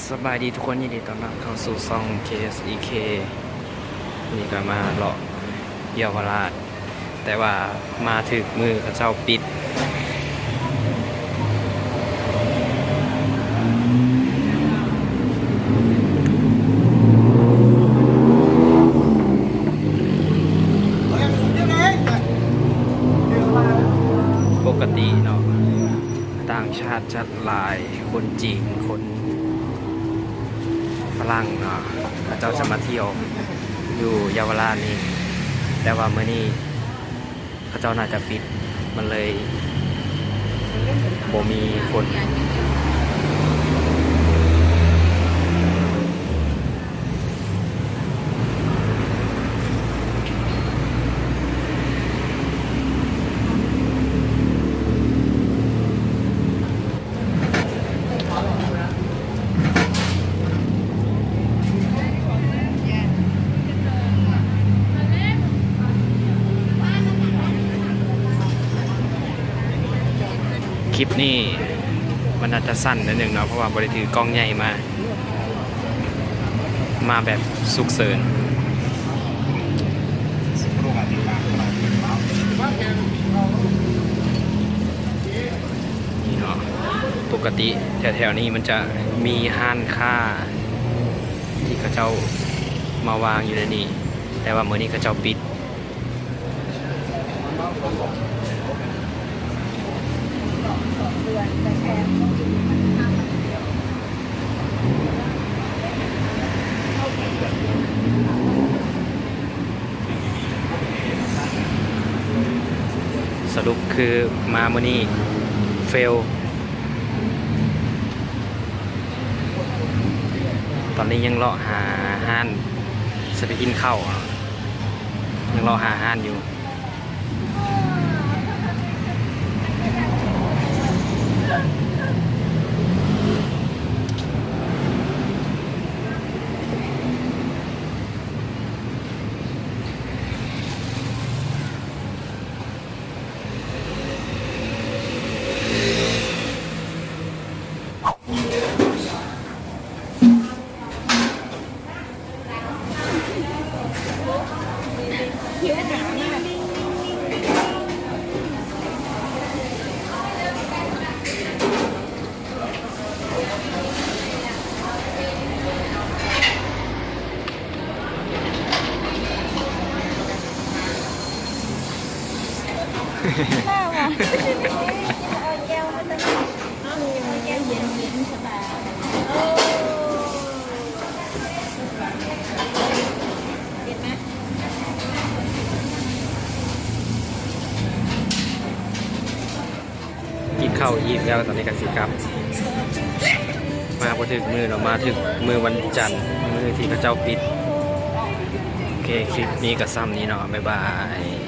ສະບາຍດີທຸກຄົນ, ຍິນດີຕ້ອນຮັບເຂົ້າສູ່ຊ່ອງ ເຄ ເອສ ອີ ເຄ. ນີ້ກໍມາເລາະເຍົາວະລາດ, ແຕ່ວ່າມາຖືກມື້ເຂົາເຈົ້າປິດ. ປົກກະຕິເນາະ ຕ່າງຊາດຈະຫຼາຍ, ຄົນຈີນ ຄົນຝຣັ່ງເນາະ ເຂົາເຈົ້າຈະມາທ່ຽວຢູ່ເຍົາວະລາດນີ້, ແຕ່ວ່າມື້ນີ້ເຂົາເຈົ້າໜ້າຈະປິດ ມັນເລີຍບໍ່ມີຄົນ. ຄລິບນີ້ມັນອາດຈະສັ້ນໜ້ອຍໜຶ່ງເນາະ ເພາະວ່າບໍ່ໄດ້ຖືກ້ອງໃຫຍ່ມາ. ມາແບບສຸກເສີນນີ້ເນາະ. ປົກກະຕິແຖວໆນີ້ມັນຈະມີຮ້ານຄ້າທີ່ເຂົາເຈົ້າມາວາງຢູ່ໃນນີ້, ແຕ່ວ່າມື້ນີ້ເຂົາເຈົ້າປິດ. ສະຫຼຸບຄືມາມື້ນີ້ເຟວ. ຕອນນີ້ຍັງເລາະຫາຮ້ານຊິໄປກິນເຂົ້າ, ຍັງເລາະຫາຮ້ານຢູ່. ກິນເຂົ້າອີ່ມແລ້ວ, ຕອນນີ້ກໍຊິກັບ. ມາບໍ່ຖືກມື້ເນາະ, ມາຖືກມື້ວັນຈັນ ມື້ທີ່ເຂົາເຈົ້າປິດ. ໂອເຄ, ຄລິບນີ້ກໍສ່ຳນີ້ເນາະ, ບາຍບາຍ.